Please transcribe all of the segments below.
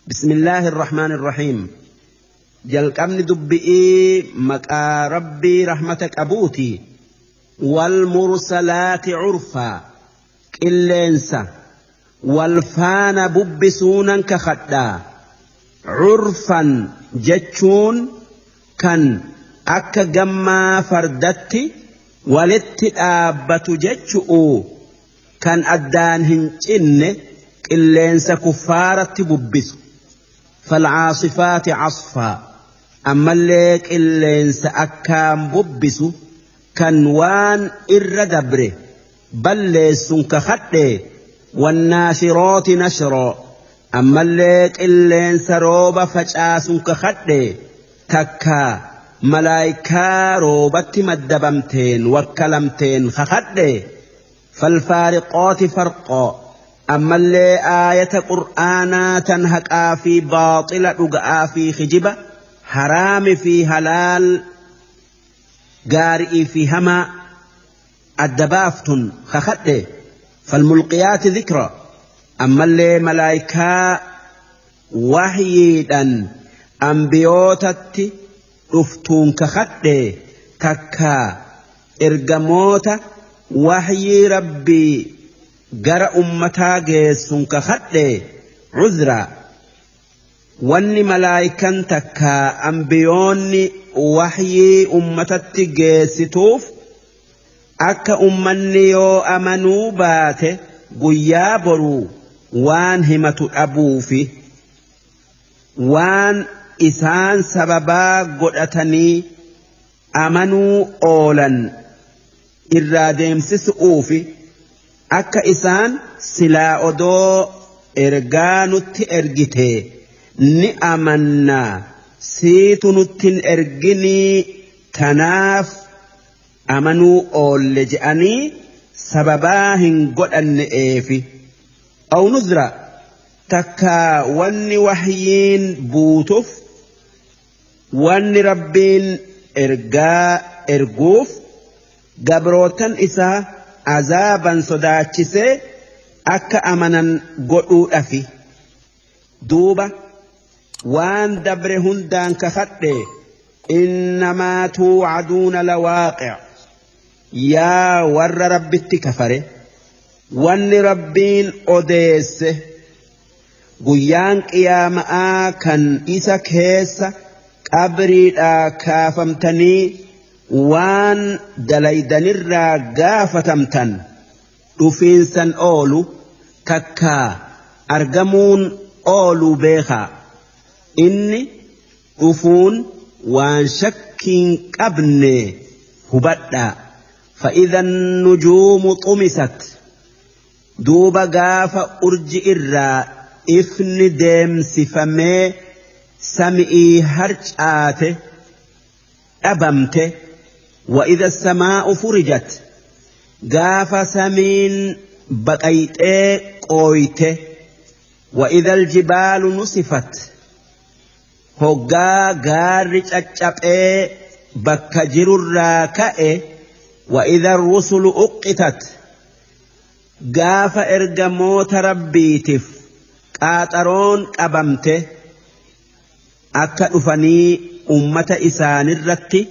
بسم الله الرحمن الرحيم. Jalqabni dubbi'ii maqaa Rabbii rahmata qabuuti. Walmursalaati curfaa, qilleensa walfaana bubbisuunan kakadhaa. Curfan jechuun kan akka gammaa fardatti walitti dhaabbatu jechu'u, kan addaan hin cinne qilleensa kuffaaratti bubbisu. Falcaasifaati casfaa, ammallee qilleensa akkaan bubbisu kan waan irra dabre balleessun kakadhe. Wannaashirooti nashroo, ammallee qilleensa rooba facaasun kakadhe, takka malaayikaa roobatti maddabamteen wakkalamteen kakadhe. Falfaariqooti farqoo, ammallee aayata qur'aanaa tan haqaa fi baaxila, dhuga'aa fi kijiba, haraami fi halaal, gaari'ii fi hamaa adda baaftun kakadhe. Falmulqiyaati dhikra, ammallee malaayikaa wahyiidhan ambiyootatti dhuftuun kakadhe, takka ergamoota wahyii Rabbii gara ummataa geessun kakadhe. Cudra, wanni malaayikan takka ambiyoonni wahyii ummatatti geessituuf akka ummanni yoo amanuu baate guyyaa boruu waan himatu dhabuufi, waan isaan sababaa godhatanii amanuu oolan irraa deemsisuufi, akka isaan silaa odoo ergaa nutti ergite ni amannaa, siitu nuttin erginii, tanaaf amanuu oolle je'anii sababaa hin godhanne'eefi. Aw nuzra, takka wanni wahyiin buutuuf, wanni Rabbiin ergaa erguuf gabrootan isaa azaaban sodaachisee akka amanan godhuudhafi. Duuba waan dabre hundaan kakadhe. Innamaa tuucaduuna lawaaqic. Yaa warra Rabbitti kafare, wanni Rabbiin odeesse guyyaan qiyaama'aa kan isa keessa qabriidhaa kaafamtanii waan dalaydanirraa gaafatamtan dhufiinsan oolu, takkaa argamuun ooluu beekaa. Inni dhufuun waan shakkiin qabne hubadhaa. فإذا النجوم طمست، duuba gaafa urji irraa ifni deemsifamee sami'ii harcaate dhabamte. وإذا السماء فرجت، gaafa samiin baqayxee qooyte. وإذا الجبال نسفت، hoggaa gaarri caccaphee bakka jirurraa ka'e. وإذا الرسل أقتت، gaafa ergamoota Rabbiitiif qaaxaroon qabamte akka dhufanii ummata isaanirratti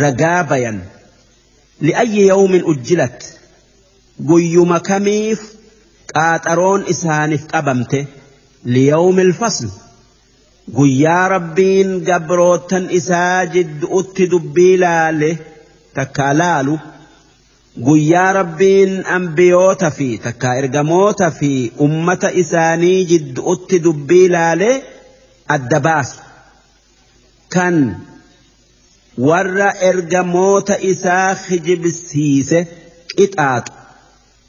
ragaa bayan. لأي يوم أجلت، guyyuma kamiif qaaxaroon isaaniif qabamte? ليوم الفصل، guyyaa Rabbiin gabrootan isaa jidduutti dubbii laale takkaa laalu, guyyaa Rabbiin ambiyoota fi takkaa ergamoota fi ummata isaanii jidduutti dubbii laale adda baasu, kan warra ergamoota isaa kijibsiise qixaaxu,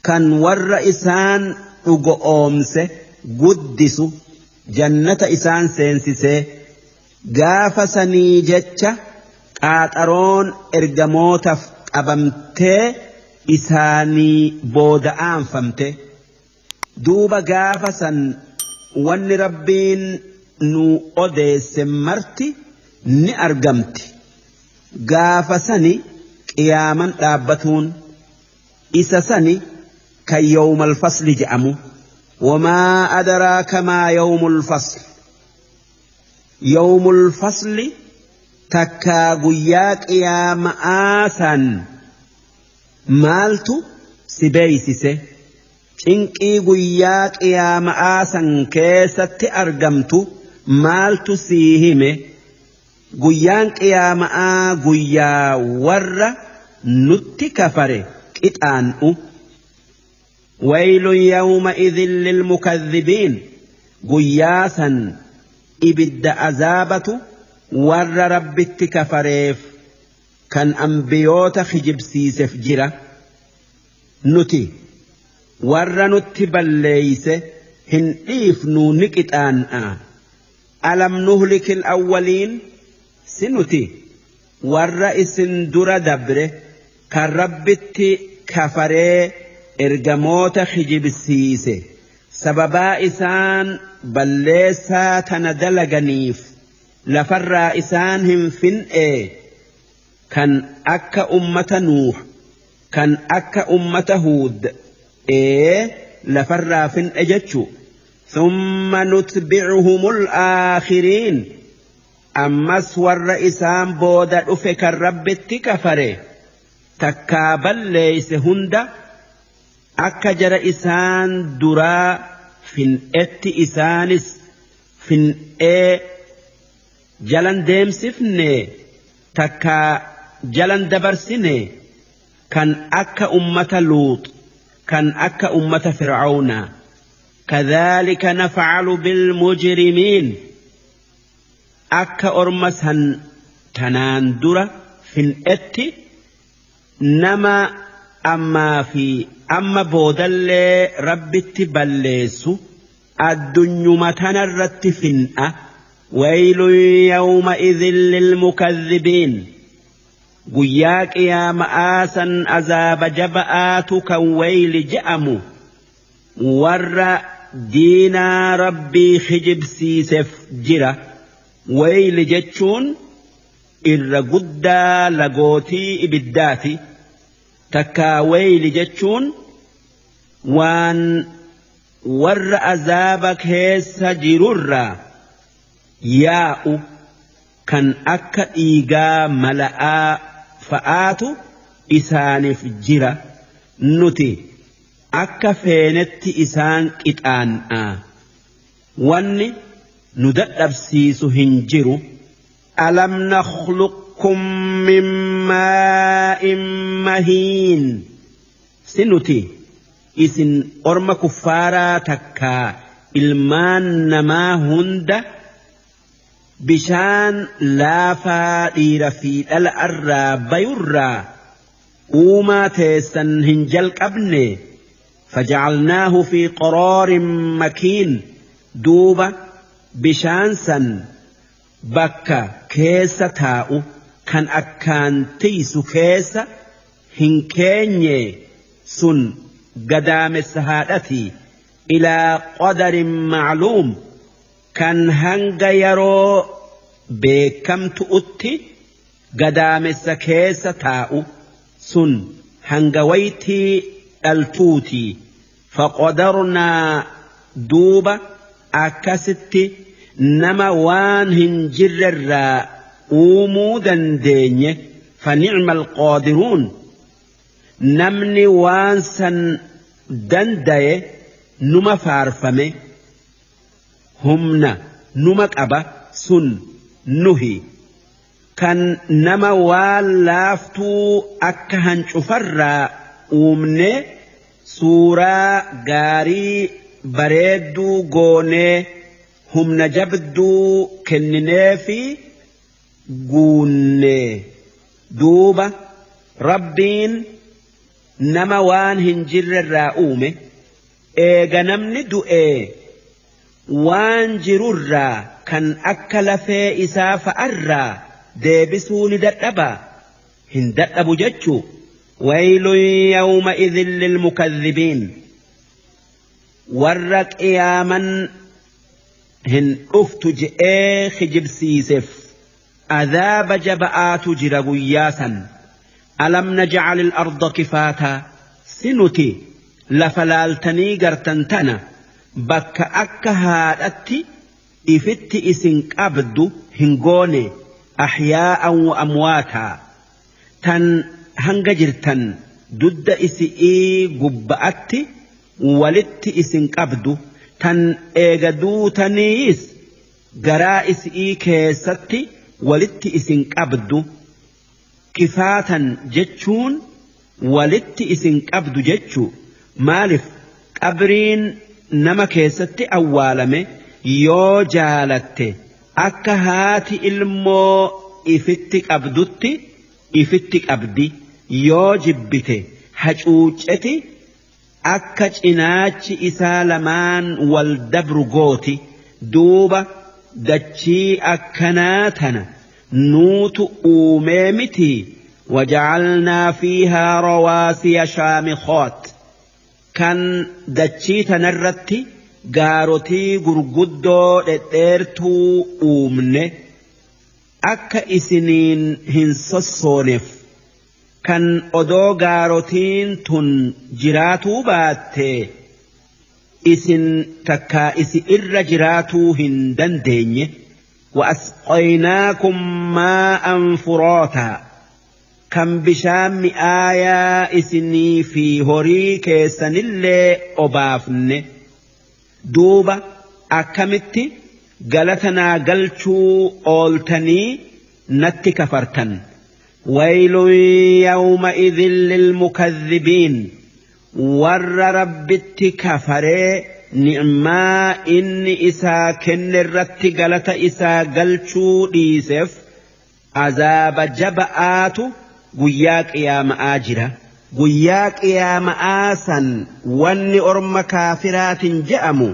kan warra isaan dhugoomse guddisu, jannata isaan seensisee. Gaafa sanii jecha qaaxaroon ergamootaaf qabamtee isaanii booda'aanfamte. Duuba gaafa san wanni Rabbiin nu odeesse marti ni argamti. Gaafa sani qiyaaman dhaabbatuun isa sani kan يوم الفصل je'amu. وما أدراك ما يوم الفصل. Yawmul fasli takkaa guyyaa qiyaama'aa san maaltu si beeysise? Cinqii guyyaa qiyaama'aa san keessatti argamtu maaltu sii hime? Guyyaan qiyaama'aa guyyaa warra nutti kafare qixaan'u. Waylun yawma'idhin lilmukadhibiin guyyaa san ibidda azaabatu warra rabbitti kafareef kan ambiyoota kijibsiiseef jira. Nuti warra nutti balleeyse hin dhiifnuu ni qixaan'a. Alam nuhlikil awwaliin si nuti warra isin dura dabre kan rabbitti kafaree ergamoota kijibsiise sababaa isaan balleessaa tana dalaganiif lafarraa isaan hin fin'ee kan akka ummata Nuuh kan akka ummata Huud lafarraa fin'e jechuu. Thumma nutbi'uhumul aakhiriin ammas warra isaan booda dhufe kan rabbitti kafare takkaa balleeyse hunda akka jara isaan duraa fin'etti isaanis fin'ee jalan deemsifne takkaa jalan dabarsine kan akka ummata Luut kan akka ummata Fir'aawnaa. Kadhaalika naf'alu bilmujrimiin akka orma san tanaan dura fin'etti nama ammaa fi amma boodallee rabbitti balleessu addunyuma tanarratti fin'a. Waylun yawma'idhin lilmukadhibiin guyyaa qiyaama'aa san azaaba jaba'aatu kan wayli je'amu warra diinaa rabbii kijibsiiseef jira. Wayli jechuun irra guddaa lagootii ibiddaati. Takkaa wayli jechuun waan warra azaaba keessa jirurraa yaa'u kan akka dhiigaa mala'aa fa'aatu isaaniif jira. Nuti akka feenetti isaan qixaan'a. Wanni nu dadhabsiisu hin jiru. Alam nakhluqkum min maa'in mahiin si nuti isin orma kuffaaraa takkaa ilmaan namaa hunda bishaan laafaa dhiira fi dhala irraa bayurraa uumaa teessan hin jalqabne. Fajacalnaahu fi qaraarin makiin duuba bishaan san bakka keessa taa'u kan akkaan tiisu keessa hin keenye sun gadaamessa haadhati. Ilaa qadarin macluum kan hanga yeroo beekamtu'utti gadaamessa keessa taa'u sun hanga waytii dhaltuuti. Faqadarnaa duuba akkasitti nama waan hin jirrerraa uumuu dandeenye. Fanicma alqaadiruun namni waan san danda'e numa faarfame humna numa qaba sun nuhi kan nama waan laaftuu akka hancufarraa uumne suuraa gaarii bareedduu goonee humna jabduu kenninee fi guunne. Duuba rabbiin nama waan hin jirrerraa uume. Eega namni du'ee waan jirurraa kan akka lafee isaa fa'arraa deebisuu ni dadhabaa? Hin dadhabu jechuu. Waylun yawma'idhin lilmukadhibiin warra qiyaaman hin dhuftu je'ee kijibsiiseef azaaba jaba'aatu jira guyyaa san. Alam naj'al al-arda kifaataa si nuti lafa laaltanii gartan tana bakka akka haadhatti Ifitti isin qabdu hin goone ahyaa'an wa amwaataa tan hanga jirtan dudda isi'ii gubba'atti walitti isin qabdu tan eega duutaniis garaa isi'ii keessatti walitti isin qabdu kifaatan jechuun walitti isin qabdu jechuu maaliif qabriin nama keessatti awwaalame yoo jaalatte akka haati ilmoo ifitti qabdutti ifitti qabdi yoo jibbite hacuucceti akka cinaachi isaa lamaan wal dabru gooti duuba dachii akkanaa tana nuutu uumee miti wajacalnaa fiihaa rawaasiya shaamikhoot kan dachii tanarratti gaarotii gurguddoo dhedheertuu uumne akka isiniin hin sossooneef kan odoo gaarotiin tun jiraatuu baatte isin takkaa isi irra jiraatuu hin dandeenye وأسقيناكم ماء فراتا kan bishaan mi'aayaa isinii fi horii keessanillee obaafne duuba akkamitti galata naa galchuu ooltanii natti kafartan waylun yawma'idhin lilmukadhibiin warra rabbitti kafaree ni'maa inni isaa kenne irratti galata isaa galchuu dhiiseef azaaba jaba'aatu guyyaa qiyaama'aa jira. Guyyaa qiyaama'aa san wanni orma kaafiraatin je'amu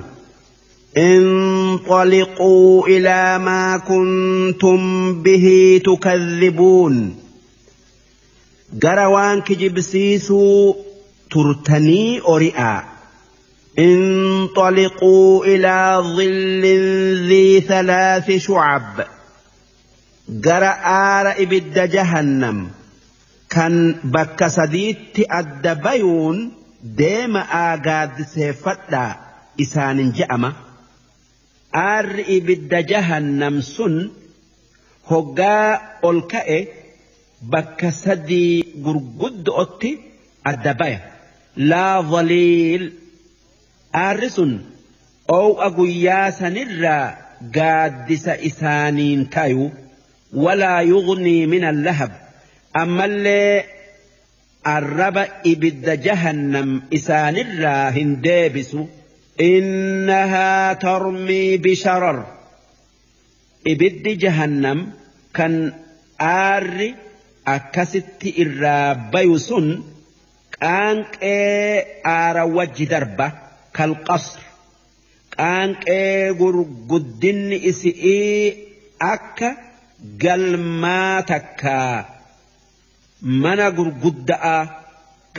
انطلقوا إلى ما كنتم به تكذبون gara waan kijibsiisuu turtanii ori'aa انطلقوا إلى ظل ذي ثلاث شعب gara aara ibidda jahannam kan bakka sadiitti adda bayuun deema'aa gaaddiseeffadhaa isaanin je'ama. Aarri ibidda jahannam sun hoggaa ol ka'e bakka sadii gurguddo'otti adda baya. Laa dhaliil aarri sun oo'a guyyaa sanirraa gaaddisa isaaniin tayu walaa yugnii min allahab ammallee arraba ibidda jahannam isaanirraa hin deebisu. Innahaa tarmii bisharar ibiddi jahannam kan aarri akkasitti irraa bayu sun qaanqee aara wajji darba kalqasr qaanqee gurguddinni isi'ii akka galmaa takkaa mana gurgudda'a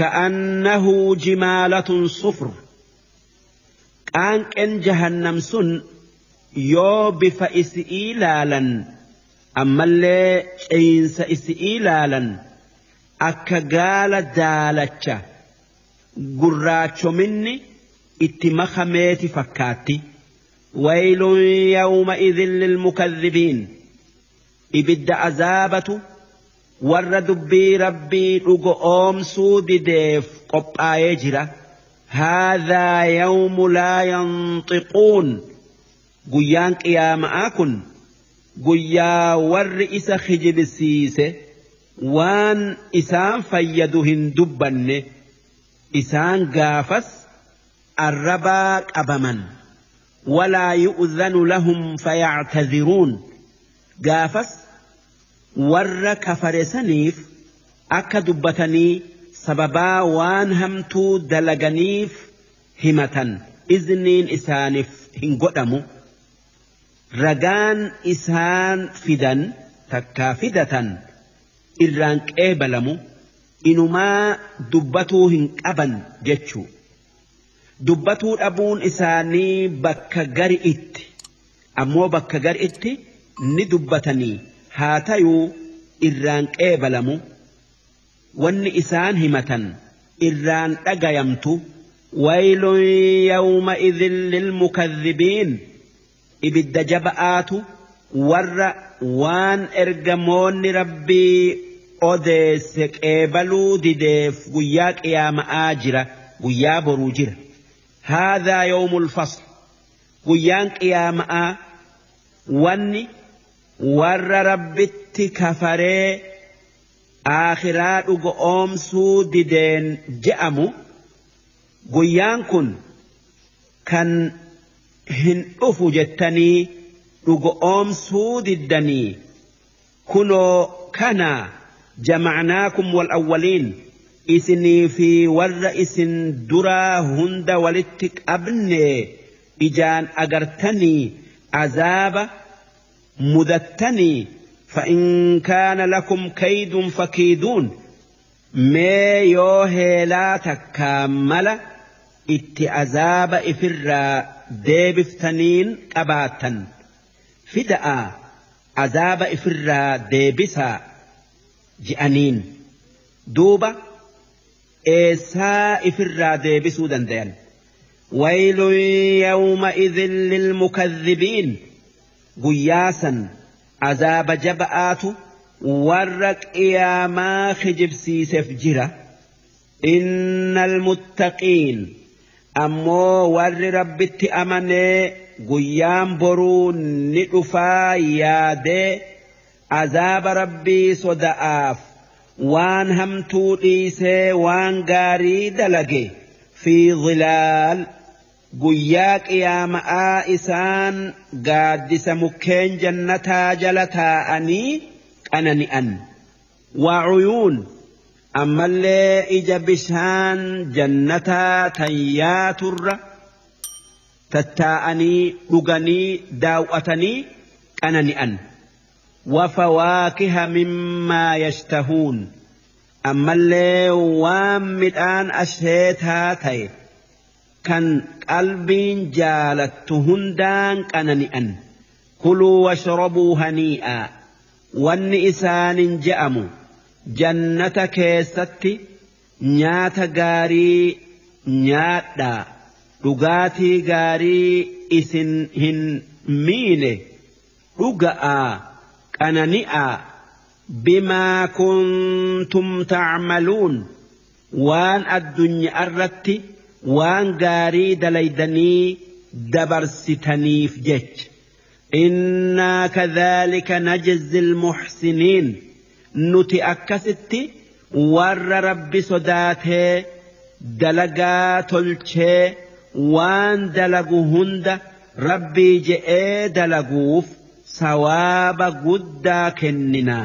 ka'annahu jimaalatun sufr qaanqeen jahannam sun yoo bifa isi'ii laalan ammallee ceyinsa isi'ii laalan akka gaala daalacha gurraachominni itti makameeti fakkaatti. Waylun yawma'idhin lilmukadhibiin ibidda azaabatu warra dubbii rabbii dhugo oomsuu dideef qophaa'ee jira. Haadhaa yawmu laa yanxiquun guyyaan qiyaama'aa kun guyyaa warri isa kijibsiise waan isaan fayyadu hin dubbanne isaan gaafas arrabaa qabaman walaa yu'dhanu lahum fayactadhiruun gaafas warra kafare saniif akka dubbatanii sababaa waan hamtuu dalaganiif himatan izniin isaaniif hin godhamu. Ragaan isaan fidan takkaa fidatan irraan qeebalamu inumaa dubbatuu hin qaban jechuu. Dubbatuu dhabuun isaanii bakka gari'itti ammoo bakka gari'itti ni dubbatanii haa tayuu irraan qeebalamu wanni isaan himatan irraan dhagayamtu. Waylun yawma'idhin lilmukadhibiin Ibidda jaba'aatu warra waan ergamoonni rabbii odeesse qeebaluu dideef guyyaa qiyaama'aa jira, guyyaa boruu jira. Haadhaa yawmul fasl, guyyaan qiyaama'aa wanni warra rabbitti kafaree aakhiraa dhugo oomsuu dideen je'amu guyyaan kun kan hin dhufu jettanii dhugo oomsuu diddanii kunoo kana jamacnaakum wal awwaliin isinii fi warra isin duraa hunda walitti qabne ijaan agartanii azaaba mudattanii فإن كان لكم كيد فكيدون mee yoo heelaa takkaa mala itti azaaba ifirraa deebiftaniin qabaattan fida'a azaaba ifirraa deebisaa je'aniin duuba eessaa ifirraa deebisuu dandayan. ويل يومئذ للمكذبين guyyaasan azaaba jaba'aatu warra qiyaamaa kijibsiiseef jira. Innal muttaqiin ammoo warri rabbitti amanee guyyaan boruu ni dhufaa yaadee azaaba rabbii soda'aaf waan hamtuu dhiisee waan gaarii dalage fi zilaal guyyaa qiyaama'aa isaan gaaddisa mukkeen jannataa jala taa'anii qanani'an. Wacuyuun ammallee ija bishaan jannataa tayyaaturra tattaa'anii dhuganii daaw'atanii qanani'an. Wafawaakiha mimmaa yashtahuun ammallee waan midhaan asheetaa ta'e kan qalbiin jaalattu hundaan qanani'an. Kuluu washrabuu hanii'aa wanni isaanin je'amu jannata keessatti nyaata gaarii nyaadhaa dhugaatii gaarii isin hin miine dhuga'aa qanani'aa bimaa kuntum ta'maluun waan addunyaa irratti waan gaarii dalaydanii dabarsitaniif jecha. Innaa kadhaalika najzi almuhsiniin nuti akkasitti warra rabbi sodaatee dalagaa tolchee waan dalagu hunda rabbii je'ee dalaguuf sawaaba guddaa kennina.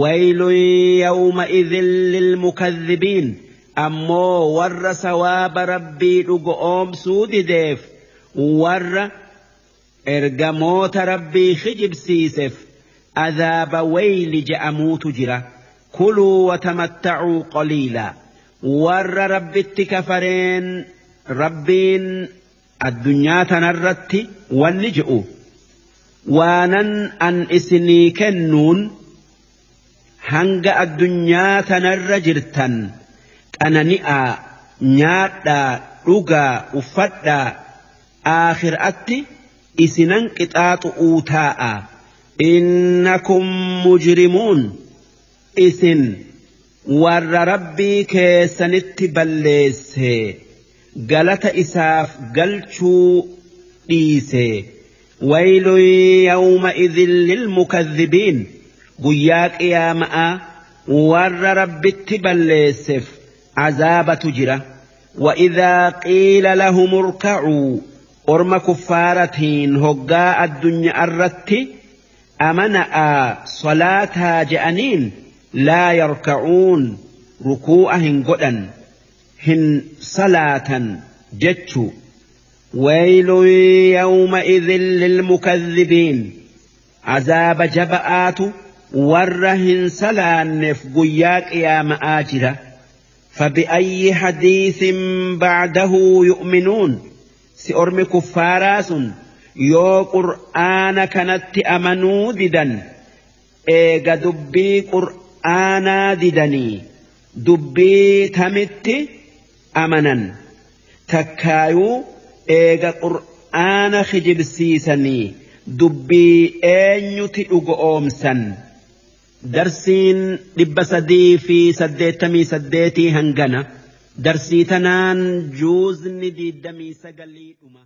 Waylun yawma'idhin lilmukadhibiin ammoo warra sawaaba rabbii dhugo oomsuu dideef warra ergamoota rabbii kijibsiiseef azaaba wayli je'amuutu jira. Kuluu watamatta'uu qaliilaa warra rabbitti kafareen rabbiin addunyaa tanarratti wanni je'u waanan an isinii kennuun hanga addunyaa tanarra jirtan qanani'aa nyaadhaa dhugaa uffadhaa aakhiraatti isinan qixaaxu'uu taa'a. Innakum mujrimuun isin warra rabbii keessanitti balleesse galata isaaf galchuu dhiise. Waylun yawma'idhin lilmukadhibiin guyyaa qiyaama'aa warra rabbitti balleesseef azaabatu jira. Wa'idhaa qiila lahum urka'uu orma kuffaaratiin hoggaa addunyaa irratti amana'aa salaataa je'aniin laa yarka'uun rukuu'a hin godhan hin salaatan jechuu. Waylun yawma'idhin lilmukadhibiin azaaba jaba'aatu warra hin salaanneef guyyaa qiyaama'aa jira. Fabi'ayyi hadiisin ba'dahu yu'minuun si ormi kuffaaraa sun yoo qur'aana kanatti amanuu didan eega dubbii qur'aanaa didanii dubbii tamitti amanan takkaayuu eega qur'aana kijibsiisanii Dubbii eenyuti dhugoomsan? Darsiin 388 hangana. Darsii tanaan juuzni 29 dhuma.